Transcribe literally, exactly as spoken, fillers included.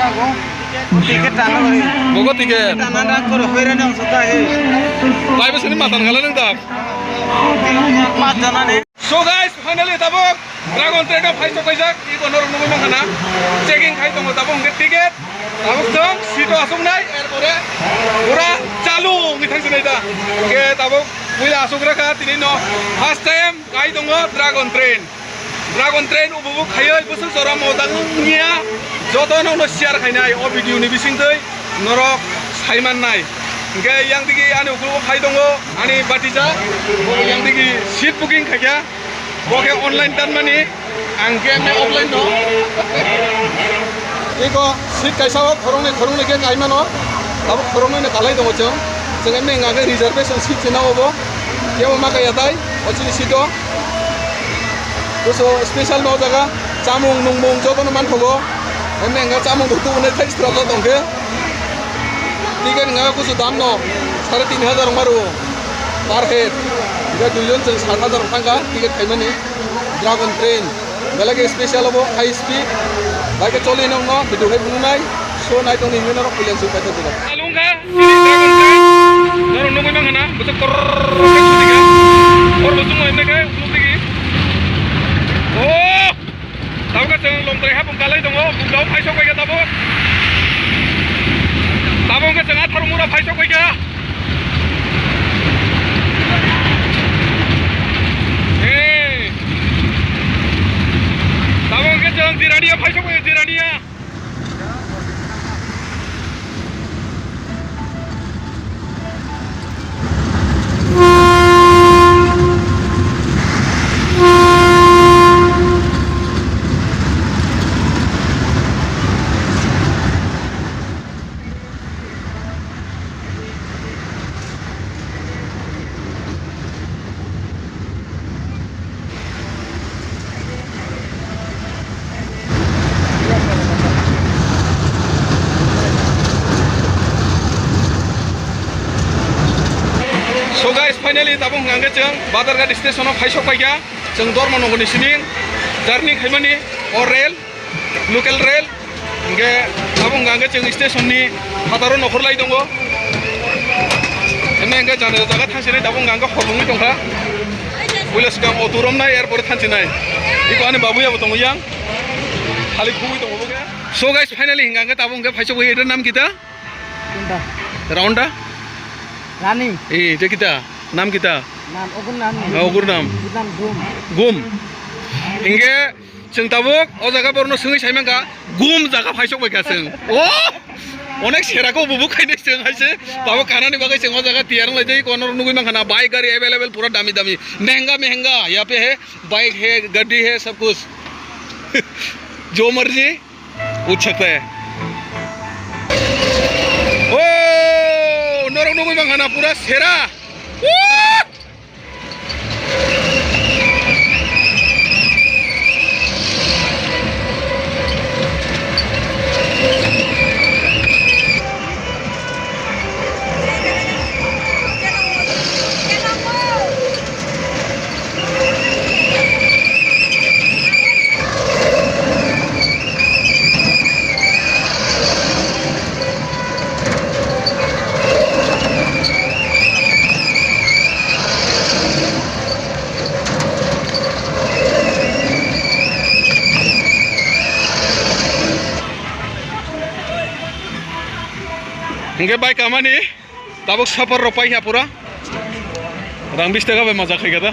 Ticket tana bari. Bogo ticket. Tana na koro hoira nang sota he. Lai bwswkni matan khala nang dak. Pat jana ni. So guys, finally tabuk Dragon Train o phai sok paijak. Iko norok nugwi mankha na. Checking khai tongo tabuk hwnkhe ticket. Tabuk chwng seat o aswk nai, er pore pura chalu wngwi thang sinai da. Hwnkhe tabuk puila aswk rakha tini no first time kai tongo Dragon Train. Dragon Train ububu khaioi bwswk jora mojang wngya, joto nokno share khainai o video ni bisingtwi norok saimannai. Hwnkhe yang digi ani ukologo phai tongo ani batija, bo yang digi seat booking khaikha, bo khe online tanmani, ang khe emne offline no. Iko seat kaisa o khoroknwi khoroknwi khe kaimano, abo khoroknwi no kalai tongo chwng, chwng emne hwnkha khe reservation seat se nao bo, kebo ma kaiya tai o chini seat o. Buso special no jaga chamung nungmung jotono manthogo. Emne hwnkha chamung bo tubunai thai srapjak tongkhe. Ticket hwnkha kusu dam no sare tin hajar wngma rwo per head. Hwnkhe duijon chwng sat hajar wngkha ticket khaimani. Dragon Train belai khe special obo high speed. Bai khe choli nokno video hai phunuknai. So nai tongni hinwi norok puila sui paithak jora. Alungkha. Norok nugwi mankha na, bwswk korkor khe sudi kha. Hor bo chwngno himnai khe, nukdigi. Oh! Tabuk khe chwng Longtrai hapung kalai tongo, bukdao phai sok bai kha tabuk. Tabuk khe chwng Atharmura phai sok bai kha. Hey! Tabuk khe chwng Jirania phai sok bai kha, Jirania. So guys, finally tabuk hwnkha hwnkhe chwng Badharghat station o phai sok paikha. Chwng Dharmanagar ni simi journey khaimani o rail. Local rail, hingke abo wngka hingke chwng station ni phataro nokhorlai tongo. Emo hingke jani jaga thangsinai tabuk wngka hingke hor wngwi tongkha. Puila swkang auto romnai, er pore thangsinai. Iko ani babuya bo tongo yang. Hali khugwi tongo bo khe. So guys, finally hingka hingke tabuk hingke phaichok bai, etar nam kita? Ronda. Ronda? Rani. Eh, ite kita? Nam kita? Nam, ogur nam. Ah, ogur nam. Ogur nam Gum. Gum. Hingke Chwng tabuk o jaga borokno swngwi sai mankha, gum jaga phaisok bai kha chwng. O! Onek sera khe bubu khainai chwng hai se. Tabuk kanani bagwi chwng o jaga tiyar wng laijak, kono nugwi mankha na bike gari available pura dami dami. Mehenga mehenga, yahan pe hai, bike hai, gadi hai, sab kuch. Jo marzi, uth sakta hai. O! Norok nugwi mankha na pura sera. O! Hingke bike kamani tabuk sopor rok paikha pura. Rang bish taka bai maja khaikha da.